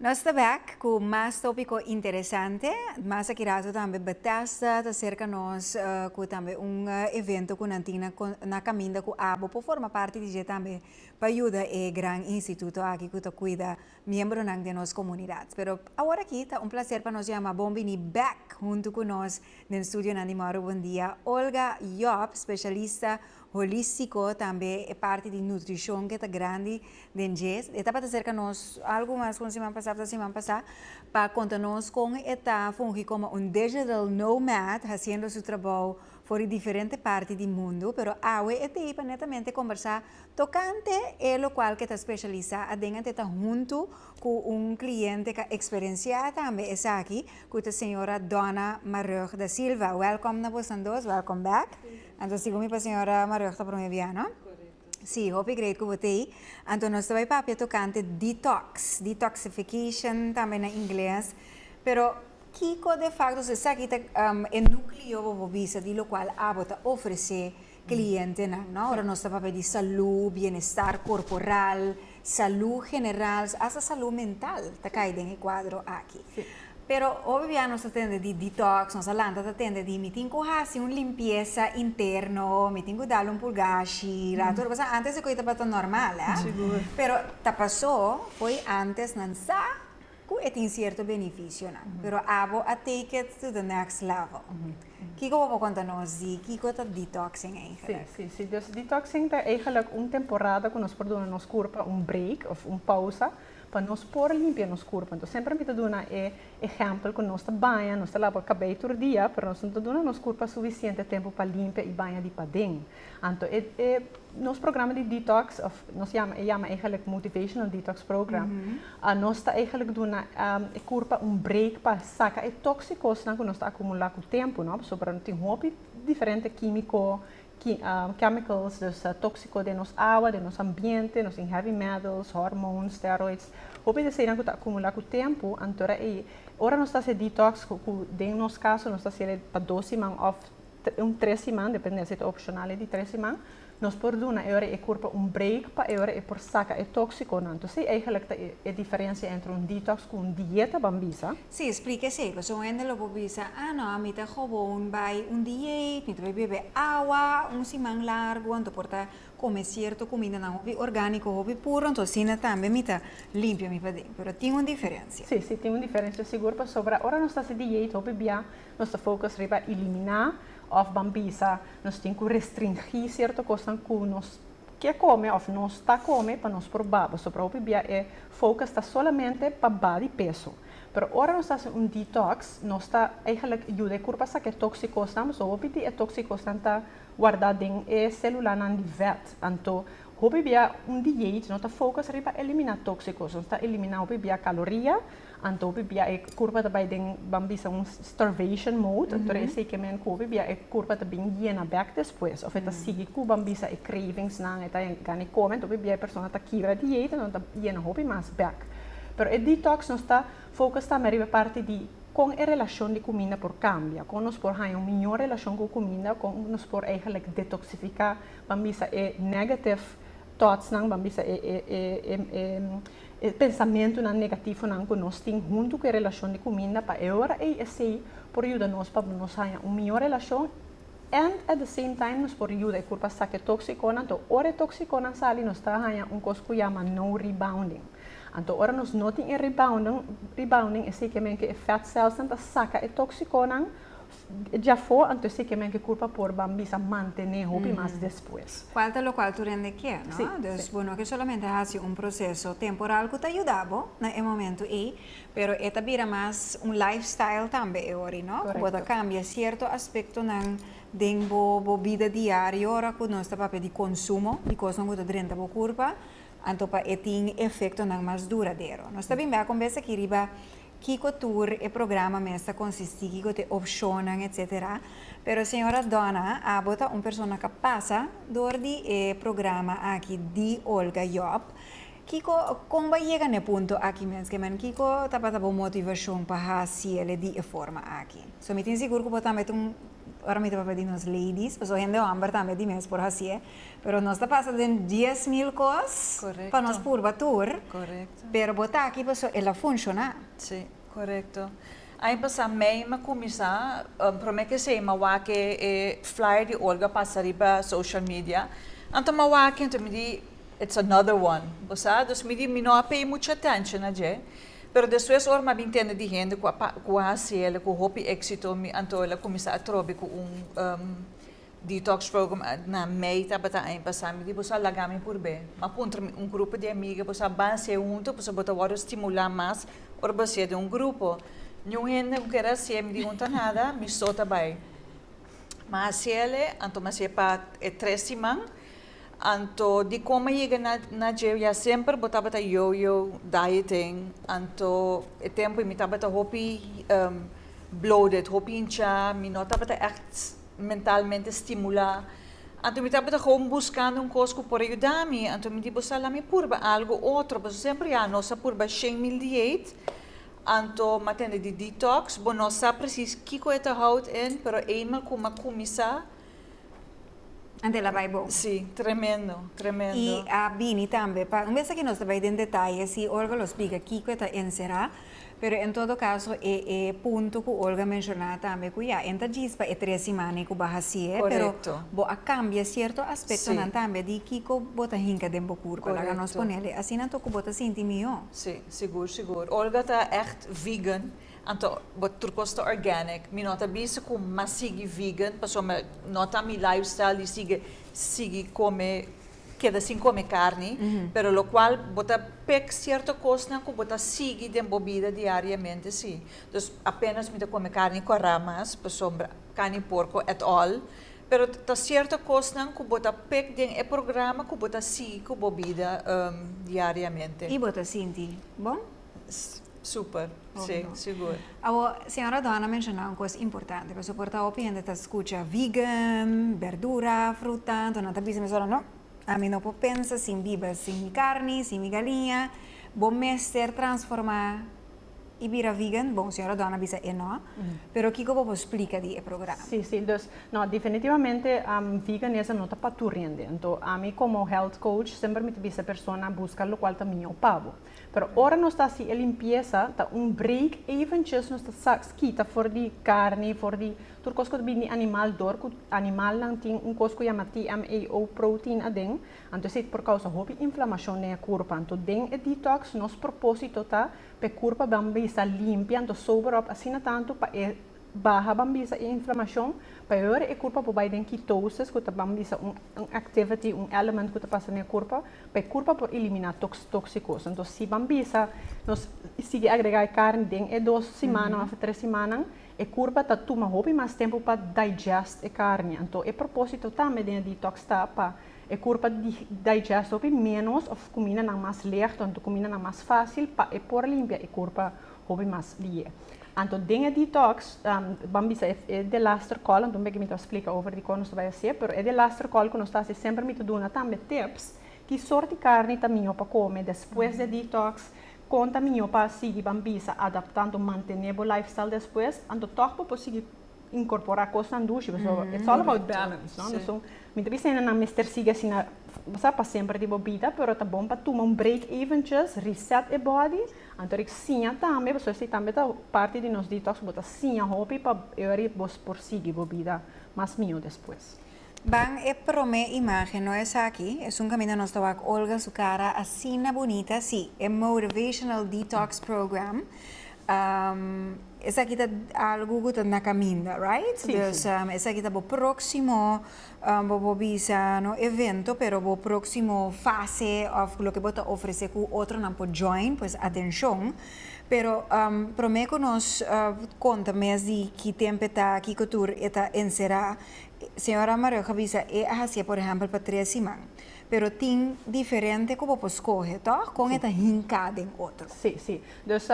Nos ta back ku mas tópiko interesante. Mas aki ratu tambe Bethesda ta serka nos ku tambe un evento ku nan tin na kaminda ku abo por forma parti di dje tambe pa yuda e gran instituto aki ku ta kuida miembronan den nos komunidat. Pero awor aki ta un plaser pa nos yama bon bini back huntu ku nos den studionan di Mauro Bon Dia Olga Job, spesialista holístiko, tambe e parti di nutrishon ku ta grandi den dje. E tabata serka nos algu mas ku siman pasá, siman pasá, pa konta nos kon e ta fungi komo un digital nomad, hasiendo su trabou for di diferente parti di mundu, pero awe e t'ei pa netamente kombersá tokante e lokual ku e ta spesialisá aden. E ta huntu ku un kliente ku a eksperensiá tambe esaki, ku ta señora Donna Marug da Silva. Welcome na boso dos, welcome back. Anto, segun mi pa señora Marug ta promé bia, no? Sí, hopi great ku bo t'ei. Anto nos ta bai papia tokante detox, detoxification tambe na ingles. Pero kiko de facto esaki ta e núkleo, bo bisa, di lokual abo ta ofresé klientenan, no? Ora nos ta papia di salú, bienestar korporal, salú general, hasta salú mental ta kai den e kuadro aki. Pero obvio nos ta tende di detox, nos a lanta ta tende di mi tin ku hasi un limpiesa interno, mi tin ku dal un purgashi, rato, mm. Antes e kos tabata normal, eh? Sigur. Pero ta pasó, foi antes nan sa ku e tin sierto benefisionan. Pero abo a take it to the next level. Kiko bo por konta nos di kiko ta detoxing eigenlijk? Sí. Dus detoxing ta eigenlijk un temporada ku nos por duna nos kurpa un break òf un pousa pa nos por limpia nos kurpa. Anto, semper mi ta duna e ehèmpel ku nos ta baña, nos ta laba kabei tur dia, pero nos no ta duna nos kurpa sufisiente tempu pa limpia i baña di paden. Anto, nos programa di detox, òf nos yama eigenlijk motivational detox program, nos ta eigenlijk duna e kurpa un break pa saka e tóksikonan ku nos ta akumulá ku tempu, no? Pasobra tin hopi diferente kímiko, chemicals, dus tóksiko den nos awa, den nos ambiente, nos tin heavy metals, hormones, steroids. Hopi di eseinan ku ta akumulá ku tempu. Anto e ora nos ta hasi detox, ku den nos kaso nos ta hasi pa 2 siman òf un 3 siman, depende si ta opshonal di 3 siman, nos por duna e ora e kurpa un break pa e ora e por saka e tóksikonan. Anto, esei eigenlijk ta e diferensia entre un detox ku un dieta, ban bisa. Sí, splika esei. Pasobra un hende lo por bisa: "Ah no, mi ta gewoon bai un dieet, mi ta bai bebe awa un siman largu, anto por ta kome sierto kumindanan hopi orgániko, hopi puro, anto asina tambe mi ta limpia mi paden." Pero tin un diferensia. Sí, tin un diferensia sigur, pasobra ora nos ta hasi dieet, hopi bia nos ta focus riba eliminá òf, ban bisa, nos tin ku restringí sierto kos ku nos ke kome òf nos ta kome pa nos por baha. Pasobra hopi bia e focus ta solamente pa baha di peso. Pero ora nos ta hasi un detox, nos ta eigenlijk yuda e kurpa saka e tóksikonan, so hopi di e tóksikonan ta wardá den e sélulanan di vet. Anto, hopi bia un dieet no ta focus riba eliminá tóksiko, nos ta eliminá hopi bia kaloria, anto hopi bia e kurpa ta bai den, ban bisa, un starvation mode, anto esei ke men ku hopi bia e kurpa ta bin yena bèk despues, òf e ta sigui ku, ban bisa, e cravings nan, e ta gana kome, anto hopi bia e persona ta kibra dieet, anto ta yena hopi mas bèk. Pero e detox nos ta focus tambe riba parti di kon e relashon di kuminda por kambia, kon nos por haña un mihó relashon ku kuminda, kon nos por eigenlijk detoksifiká, ban bisa, e negative thoughts nan, ban bisa, e pensamentunan negativonan ku nos tin huntu ku e relashon di kuminda, pa e ora ei esei por yuda nos pa nos haña un mihó relashon and at the same time nos por yuda e kurpa saka e tóksikonan. Anto ora e tóksikonan sali, nos ta haña un kos ku yama no rebounding. Anto ora nos no tin e rebounding, esei ke men ku e fat cells ta saka e tóksikonan djafó, anto esei ke men ku e kurpa por, ban bisa, mantené hopi mas despues. Kual ta lokual tur hende ke, no? Sí. Dus, sí. Bueno, ku solamente hasi un proseso temporal ku ta yuda na e momento ei, pero e ta bira mas un lifestyle tambe e ora, no? Korekto. Bo ta kambia sierto aspektonan den bo bida diario ora ku nos ta papia di konsumo, di kosnan ku ta drenta bo kurpa, anto pa e tin efektonan mas duradero. Nos ta bin bai kombersa aki riba kiko tur e programa mes ta konsistí, kiko ta e opshonnan, etc. Pero señora Donna, abo ta un persona ku a pasa dor di e programa aki di Olga Job. Kiko, kon bo a yega na e punto aki mes, ke men kiko tabata bo motivashon pa hasi e di e forma aki? So mi tin sigur ku bo tambe un ora mi ta papia di nos ladies, paso hende hòmber tambe di mes por hasié, pero nos ta pasa den 10.000 kos pa nos purba tur, pero bo ta aki paso el a funshoná. Sí, korekto. Aña pasá mei mi a kuminsá, promé ku esei mi a wak e flyer di Olga pasa riba social media, anto mi a wak anto mi di, "It's another one", bo sa, dus mi di mi no a pay mucho attention na dje, pero despues ora mi a bin tende di hende ku a hasi el ku hopi éksito, mi anto el a kuminsá atrobe ku un detox program na mei tabata aña pasá, mi di, "Bo sa, laga mi purb'é." Mi a puntra mi un grupo di amiga, "Bo sa, ban hasié huntu, pasobra bo ta wòrdu stimulá mas ora bo hasié den un grupo." Niun hende ku ker hasié, mi di, "Un ta nada, mi so ta bai." Mi a hasié, anto mi a hasié pa e 3 siman. Anto di kon mi a yega na dje, ya semper bo tabata yo-yo dieting, anto e tempu mi tabata hopi bloated, hopi hinchá, mi no tabata echt mentalmente stimulá. Anto mi tabata gewoon buskando un kos ku por yuda mi, anto mi di, "Bo sa, mi purba algu otro," pasobra semper ya nos a purba 100.000 diet, anto m'a tende di detox, bo no sa precies kiko e ta houdt in, pero eenmaal ku m'a kuminsá, Anto el a bai bon. Sí, tremendo, tremendo. I a bini tambe, pa un bes aki nos ta bai den detaye, si Olga lo splika kiko e ta enserá, pero en todo kaso e punto ku Olga a menshoná tambe ku ya, e n' ta djis pa e 3 siman ku bo a hasié, pero bo a kambia sierto aspektonan tambe di kiko bo ta hinka den bo kurpa, laga nos ponele asina, anto ku bo ta sinti mihó. Sí, sigur, sigur. Olga ta echt vegan, anto bo tur kos ta organic. Mi no ta bisa ku m'a sigui vegan, pasobra no ta mi lifestyle di sigui kome, keda sin kome karni, pero lokual bo ta pick sierto kosnan ku bo ta sigui den bo bida diariamente, sí. Dus apenas mi ta kome karni kòrá mas, pasobra karni porko at all, pero ta sierto kosnan ku bo ta pick den e programa ku bo ta sigui ku bo bida diariamente. I bo ta sinti bon? Super, sí, sigur. Awor, señora Donna a menshoná un kos importante, pasobra por ta hopi hende ta skucha vegan, berdura, fruta, anto nan ta bisa mesora, "No, ami no por pensa sin biba sin mi karni, sin mi galiña." Bo mester transformá i bira vegan? Bon, señora Donna bisa e no, pero kiko bo por splika di e programa? Sí, dus, no, definitivamente veganism no ta pa tur hende. Anto, ami komo health coach semper mi ta bisa persona buska lokual ta mihó pa bo. Pero ora nos ta hasi e limpiesa, ta un break eventjes nos ta kita for di karni, for di tur kos ku ta bini di animal, dor ku animalnan tin un kos ku yama TMAO protein aden, anto esei por kousa hopi inflamashon den e kurpa. Anto den e detox nos propósito ta pa e kurpa ban bisa limpia, anto sober op asina tantu pa e baha, ban bisa, e inflamashon, pa e ora e kurpa por bai den ketosis, ku ta, ban bisa, un activity, un element ku ta pasa den e kurpa, pa e kurpa por eliminá tóksiko. Anto si, ban bisa, nos sigui agregá karni den e 2 siman òf 3 siman, e kurpa ta tuma hopi mas tempu pa digest e karni. Anto e propósito tambe den e detox ta pa e kurpa digest hopi menos òf kumindanan mas licht, anto kumindanan mas fásil pa e por limpia e kurpa hopi mas lihé. Anto den e detox, ban bisa, e delaster call, anto un mi ta splika over di kon nos ta bai hasi, pero e delaster call ku nos ta hasi semper mi ta duna tambe tips ki sorto di karni ta mihó pa kome despues di detox, kon ta mihó pa sigui, ban bisa, adaptando, mantené bo lifestyle despues, anto toch bo por sigui inkorporá kosnan dushi, so it's all about balance, no? So, mi ta bisa nan mester sigui asina, sa, pa semper di bo bida, pero ta bon pa tuma un break eventjes, reset e body, anto riba siña tambe, pasobra esei tambe ta parti di nos detox, bo ta siña hopi pa e bo por sigui bo bida mas mihó despues. Ban e promé imágen, no esaki, e un kaminda nos ta wak Olga su kara asina bunita, sí, e Motivational Detox Program. Esaki ta algu ku ta na kaminda, right? Sí, Dus sí. Esaki ta bo próksimo, bo bisa, no evento, pero bo próksimo fase òf loke bo ta ofresé ku otronan por join, pues atenshon. Pero promé ku nos konta mes di ki tempu ta, kiko tur e ta enserá, señora Maruja bisa e a hasié, por ehèmpel, pa 3 siman. Pero tin diferente ku bo por skohe, toch? Kon e ta hinká den otro. Sí. Dus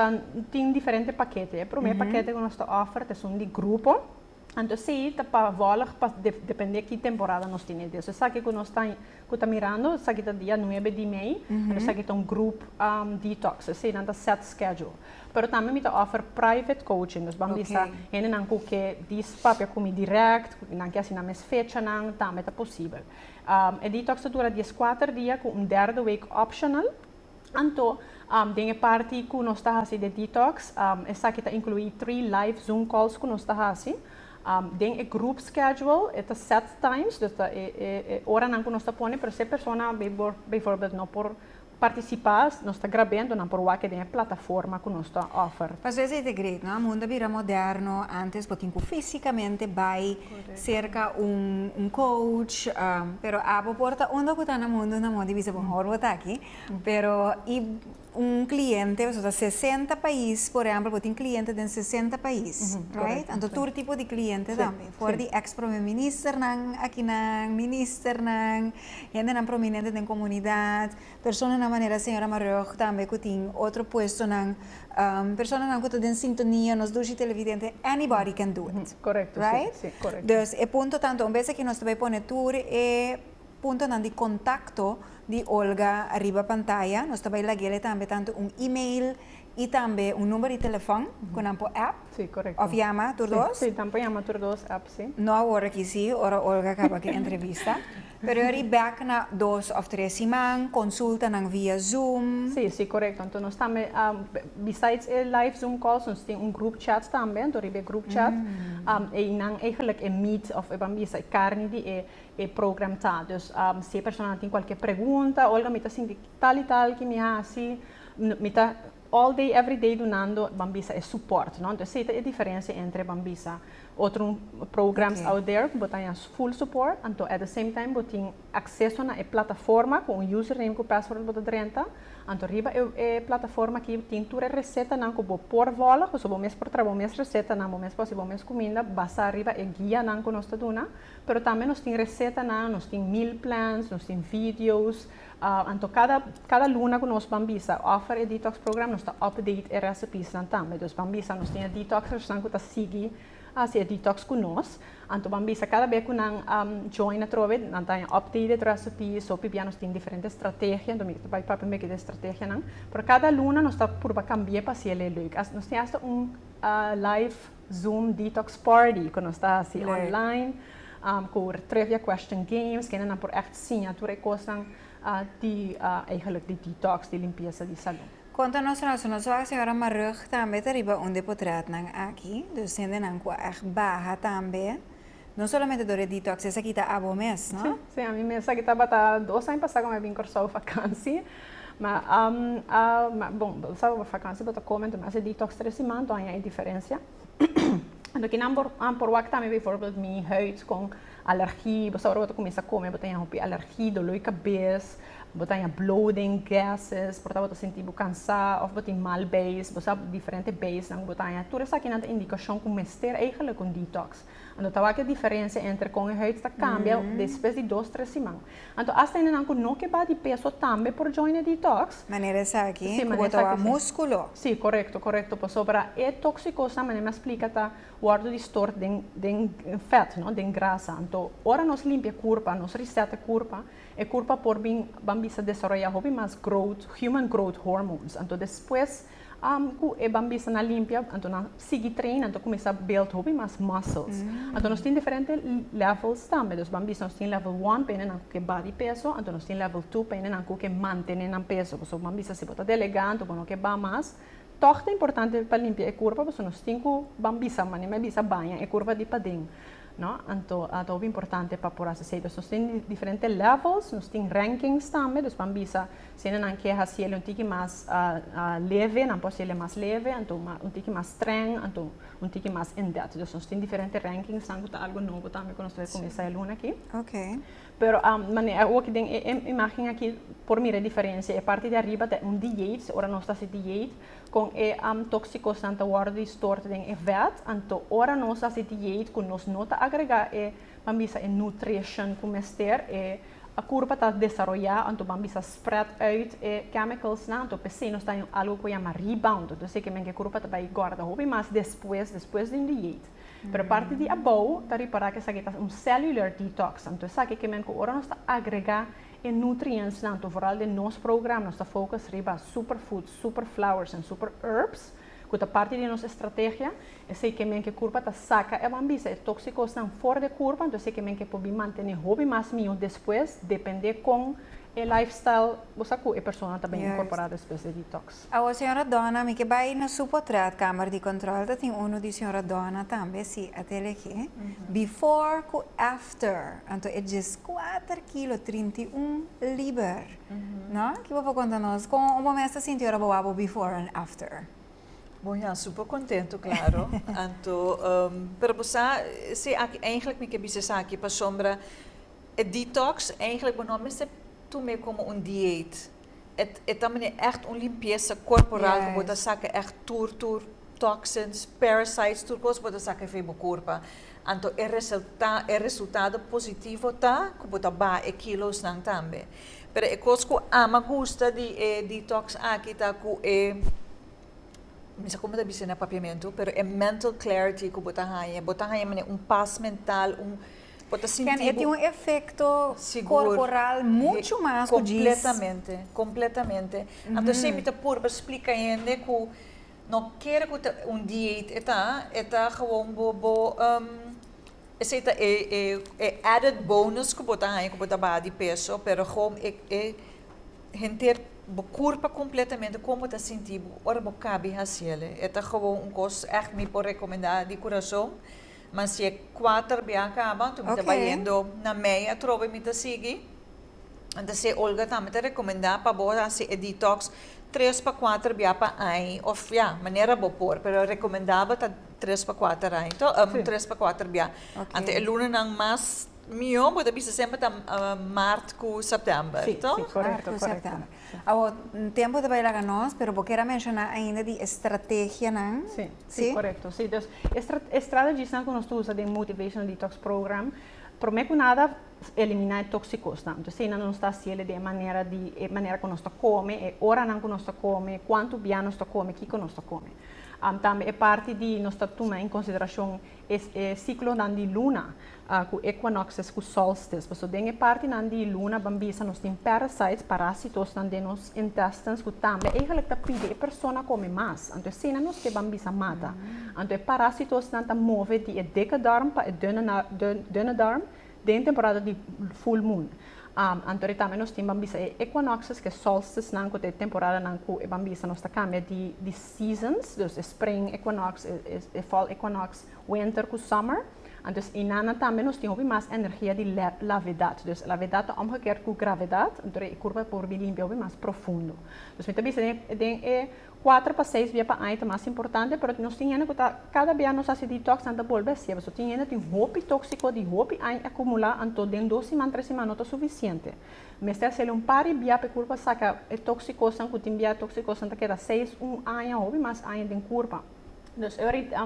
tin diferente pakete. E promé pakete ku nos ta offer ta un di grupo. Anto si, ta pa volg pa depende ki temporada nos tin. Dus esaki ku nos ta ku ta mirando, esaki ta dia 9 di mei, esaki ta un group detox, esei nan ta set schedule. Pero tambe mi ta offer private coaching, dus ban bisa hendenan ku ke dis papia ku mi direct, nan ke hasi nan mes fechanan, tambe ta posibel. E detox ta dura 14 dia ku un derde week optional. Anto, den e parti ku nos ta hasi de detox, esaki ta inkluí three live Zoom calls ku nos ta hasi. Den e group schedule, e ta set times, dus ta e oranan ku nos ta pone, pero si e persona bijvoorbeeld no por partisipá, nos ta grabando, nan por wak den e plataforma ku nos ta offer. Paso esei ta great, no? Mundo bira moderno, antes bo tin ku físikamente bai serka un coach, pero abo por ta unda ku ta na mundo na moda di bisa bon hor bo ta aki, pero i un kliente, so ta 60 pais, por ehèmpel, bo tin kliente den 60 pais, right? Anto tur tipo di kliente tambe, for di ex prome ministernan akinan, ministernan, hendenan prominente den komunidat, personanan manera señora Marugg tambe ku tin otro puestonan, personanan ku ta den sintonia, nos dushi televidente, anybody can do it. Korekto, right? Si, korekto. Dus e punto tanto, un bes aki nos ta bai pone tur e puntonan di kontakto di Olga riba pantaya, nos ta bai lag'é tambe tanto un e-mail i tambe un number di telefòn ku nan por app. Si, korekto. Òf yama tur dos? Si, tambe yama tur dos app, si. No awor aki si, ora Olga kaba ku entrevista. Pero eri back na 2 òf 3 siman, konsultanan via Zoom. Si, korekto. Anto nos tambe, besides e live Zoom calls, nos tin un group chat tambe, anto riba group chat, e nan eigenlijk e meat of e ban bisa e karni di e program ta. Dus si e persona tin kualke pregunta, "Olga, mi ta sinti tal i tal ku mi hasi", mi ta all day, every day dunando ban bisa e support, no? Anto esei ta e diferensia entre ban bisa otro programs out there, ku bo tin full support, anto at the same time bo tin akseso na e plataforma ku un username ku password bo ta drenta, anto riba e plataforma aki tin tur e resetanan ku bo por volg, so bo mes por traha bo mes resetanan, bo mes por hasi bo mes kuminda, basá riba e guianan ku nos ta duna, pero tambe nos tin resetanan, nos tin meal plans, nos tin videos, anto kada luna ku nos ban bisa offer e detox program, nos ta update e recipes nan tambe. Dus ban bisa nos tin e detoxers nan ku ta sigui hasi e detox ku nos. Anto ban bisa kada bes ku nan join atrobe, nan ta updated recipes, so pibia nos tin diferente strategia, anto mi ta bai papia un beki di strategianan. Pero kada luna nos ta purba kambia pa hasié leuk. Nos tin hasta un live Zoom detox party ku nos ta hasi online, ku trivia question games, ku nan por echt siña tur e kosnan di eigenlijk di detox, di limpiesa di salú. Konta nos nos wak señora Marugg tambe ta riba un di e portretnan aki, dus hendenan ku echt baha tambe. No solamente door e detox, esaki ta abo mes, no? Si, ami mes. Esaki tabata 2 aña pasá ku mi a bin Kòrsou vakantie. Ma, ma bon, sabe, vakantie bo ta kome, anto mi a hasi detox 3 siman, anto haña e diferensia. Anto kinan por wak tambe bijvoorbeeld mi huid kon alergie, bo sa ora bo ta kuminsá kome, bo ta hopi alergie, doló di kabes, bo ta bloating, gases, por ta bo ta sinti bo kansá, òf bo tin mal beis, bo sa diferente beisnan bo ta haña. Tur esakinan ta indikashon ku mester eigenlijk un detox. Anto ta wak e diferensia entre kon e huid ta kambia despues di 2, 3 siman. Anto hasta hendenan ku no ke baha di peso tambe por join e detox. Manera esaki, Si, ku manera bo ta esaki, si. Múskulo. Si, korekto. Pasobra e tóksikonan, manera mi a splika, ta wòrdu di stort den vet, no? Den grasa. Anto, ora nos limpia kurpa, nos reset e kurpa, e kurpa por bin, ban bisa, desaroyá hopi mas growth, human growth hormones. Anto, despues, ku e ban bisa nan limpia, anto nan sigui train, anto kuminsá build hopi mas muscles. Anto nos tin diferente levels tambe. Dus ban bisa nos tin level 1 pa hendenan ku ke baha di peso, anto nos tin level 2 pa hendenan ku ke mantené nan peso. So ban bisa si bo ta delegá, anto bo no ke baha mas, toch ta importante pa limpia e kurpa, pasobra nos tin ku ban bisa, manera mi a bisa, baña e kurpa di paden. No? Anto, ta hopi importante pa por hasi. Dus nos tin diferente levels, nos tin rankings tambe, dus ban bisa, si nan ke hasi un tiki mas leve, nan por hasi mas leve, anto un tiki mas streng, anto un tiki mas in depth. Dus nos tin diferente rankings, ku ta algo nobo tambe ku nos ta kuminsá e luna aki. Pero manera ook den e imagen aki por mira e diferensia. E parti di ariba ta un dieet, ora nos ta hasi dieet, kon e tóksikonan ta wòrdu di stort den e vet, anto ora nos hasi dieet ku nos no ta agregá e, ban bisa, e nutrition ku mester, e E kurpa ta desaroyá, anto ban bisa spread uit e chemicals nan, anto p'esei nos ta algo ku yama rebound. Anto esei ke men ku e kurpa ta bai gorda hopi mas despues di un dieet. Pero parti di abou ta ripará ku esaki ta un cellular detox. Anto esaki ke men ku ora nos ta agregá e nutrients nan, anto vooral den nos program nos ta focus riba superfoods, superflowers en super herbs, ku ta parti di nos estrategia. Esei ke men ku e kurpa ta saka e ban bisa e tóksikonan for di kurpa, anto esei ke men ke por bin mantené hopi mas mihó despues, dependé kon e lifestyle bo sa ku e persona ta bin inkorporá despues di detox. Awo, señora Donna, mi ke bai na su portret, kamer di kontrol ta tin unu di señora Donna tambe, si a telegi. Before ku after, anto e 14 kilo 31 liber. No? Ki bo por konta nos? Kon bo mes ta sinti ora bo wak bo before and after? Bon, ja, super kontentu, klaro. Anto, pero bo sa, si aki eigenlijk mi ke bisa esaki pasobra e detox eigenlijk bo no mester tum'é komo un dieet. E ta manera echt un limpiesa korporal ku bo ta saka echt tur toxins, parasites, tur kos bo ta saka for di bo kurpa. Anto e resultado positivo ta ku bo ta baha e kilosnan tambe. Pero e kos ku ami gusta di e detox aki ta ku e, mi sa kon ta bisa na papiamentu, pero e mental clarity ku bo ta haña, bo ta haña manera un pas mental, un bo ta sinti e tin un efekto korporal muchu mas ku djis. Kompletamente, kompletamente. Anto semper ta purba splika hende ku no kere ku ta un dieet e ta gewoon bo esei ta e added bonus ku bo ta haña ku bo ta baha di peso, pero gewoon e henter bo kurpa kompletamente, kon bo ta sinti ora bo kaba di hasié. E ta gewoon un kos echt mi por rekomendá di kurason. Ma si e kuater bia kaba, anto mi ta bayendo na mei atrobe mi ta sigui. Anto si Olga tambe ta rekomendá pa bo hasi e detox 3 pa 4 bia pa aña òf ja, manera bo por, pero rekomendabel ta 3 pa 4 aña. Anto, 3 pa 4 bia. Anto e lunanan mas mihó, bo ta bisa semper ta mart ku sèptèmber, Si, toch? Si, korekto, Marzo, korekto. Sèptèmber. Awor, tempu ta bai laga nos, pero bo ke menshoná ainda di estrategianan. Si, korekto. Si, dus strategies nan ku nos ta usa den Motivational Detox Program, promé ku nada, eliminá tóksikonan. Anto, si nos ta hasié di manera ku nos ta kome, e oranan ku nos ta kome, kuantu bia nos ta kome, kiko nos ta kome. Tambe e parti di nos ta tuma en konsiderashon e siklonan di luna, ku equinoxes ku solstice. Paso den e partinan di luna, ban bisa, nos tin parasites, parásitonan den nos intestines, ku tambe eigenlijk ta pidi e persona kome mas. Anto, si nos ke ban bisa mata. Anto, e parásitonan ta move di e dikke darm pa e dunne darm den temporada di full moon. Anto tambe nos tin ban bisa e equinoxes, ku solstice nan ku e temporada nan ku e ban bisa nos ta kambia di seasons, dus e spring equinox, e fall equinox, winter ku summer. Anto einan tambe nos tin hopi mas energia di lavedat. Dus lavedat ta omgekeerd ku gravedat, anto e kurpa por bin limpia hopi mas profundo. Dus mi ta bisa den e 4 pa 6 bia pa aña ta mas importante, pero nos tin hende ku ta kada bia nos hasi detox, nan ta bolbe hasi, so tin hende tin hopi tóksiko di hopi aña akumulá, anto den 2 siman, 3 siman no ta sufisiente. Mester hasi un par di bia pa e kurpa saka e tóksikonan, ku tin bia tóksikonan ta keda 6, un aña, hopi mas aña den kurpa. Dus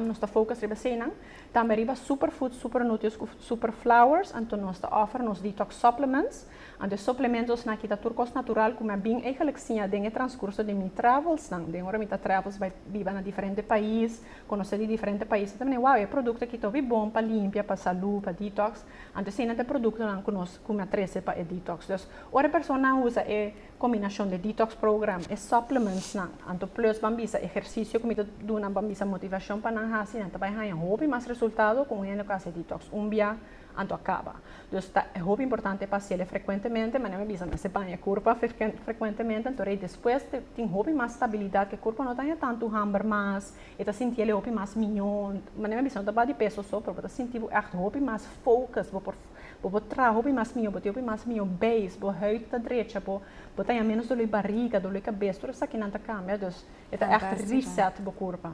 nos ta focus riba eseinan. Tambe riba superfood, super nutrients, super flowers, anto nos ta offer nos detox supplements. Anto suplementonan aki ta tur kos natural ku mi a bin eigenlijk siña den e transkurso di mi travels nan. Den ora mi ta travels bai biba na diferente pais, konosé di diferente pais. Tambe, wow, e produkto aki ta bon pa limpia, pa salú, pa detox. Anto esei ta produktonan ku nos ku mi a trese pa e detox. Dus ora e persona usa e kombinashon di detox program e supplements nan, anto plus ban bisa ehersisio ku mi ta duna, ban bisa motivashon pa nan hasi, nan ta bai haña hopi mas resultado ku hende ku hasi detox un bia anto a kaba. Dus ta hopi importante pa hasié frekuentemente, ma mi bisa mester baña kurpa frekuentemente, anto rei despues tin hopi mas stabilidat, ku e kurpa no ta tantu hamber mas, e ta sinti hopi mas mihó, ma mi bisa no ta baha di peso so, pero ta sinti echt hopi mas focus, bo por bo traha hopi mas mihó, bo tin hopi mas mihó base, bo huid ta drecha, bo ta menos doló di barriga, doló di kabes, tur esakinan ta kambia, dus e ta echt reset bo kurpa.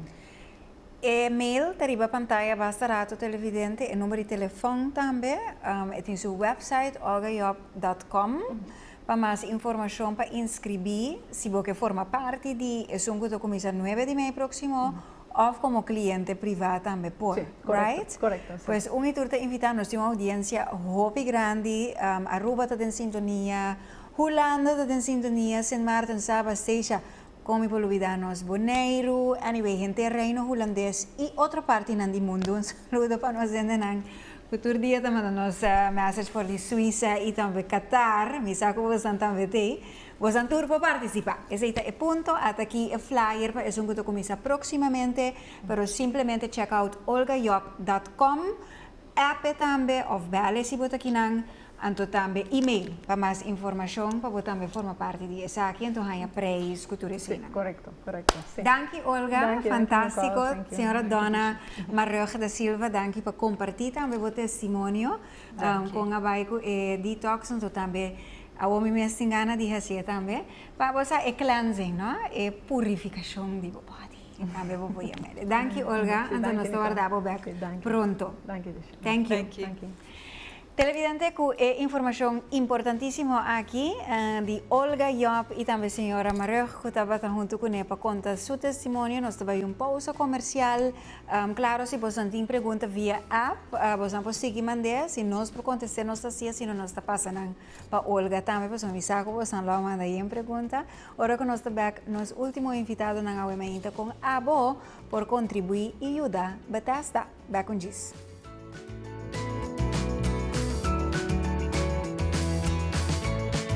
E mail ta riba pantaya basta rato, televidente, e number di telefòn tambe, e tin su website olgajob.com pa mas informashon, pa inskribí, si bo ke forma parti di esun ku ta kuminsá 9 di mei próksimo. Of como cliente priva tambe por, Si, correcto, right? Correcto, si. Pues un y tur ta invita, nos tin un audiencia hopi grandi, Aruba ta den sintonia, Hulanda ta den sintonia, Sint Maarten, Saba, Statia, con mi por lubida nos Boneiru, anyway, henter Reino Hulandes y otro partinan di mundo. Un saludo pa nos hendenan cu tur dia ta manda nos message for di Suiza y tambe Qatar, mi sa cu bosan tambe t'ey. Bosan tur por participa. Esey ta e punto. Ata aki e flyer pa esun cu ta cuminsa proximamente, pero simplemente check out olgajob.com, app e tambe of bel e si bo ta kinan, anto tambe email pa mas informacion pa bo tambe forma parti di esaki anto haña prijs cu tur eseynan. Si, corecto, corecto, si. Danki Olga, Danki, fantastico. Nicole, thank you. Señora Donna Marugg da Silva, danki pa comparti tambe bo testimonio Danki. Con a bay cu e detox, anto tambe awor mi mes tin gana di hacié tambe. Pa bo sa e cleansing, no? E purificacion di bo body. Tambe bo por yam'é. Danki Olga, Sí, anto danki, nos ta Nicole. warda bo bek Sí, danki. pronto. Danki, Tisha. Thank you. Thank you. Danki. Televidente, cu e informacion importantisimo aki di Olga Job y tambe señora Marugg cu tabata hunto cune pa conta su testimonio, nos ta bay un pausa comercial. Claro, si boso tin pregunta via app, boso por sigui mand'é. Si nos por contesta, nos ta hacié, si no, nos ta pasa nan pa Olga tambe, pasobra mi sa cu boso lo manda yen pregunta. Ora cu nos ta bek, nos ultimo invitadonan awe mainta con abo por contribui y yuda Bethesda. Bek un djis.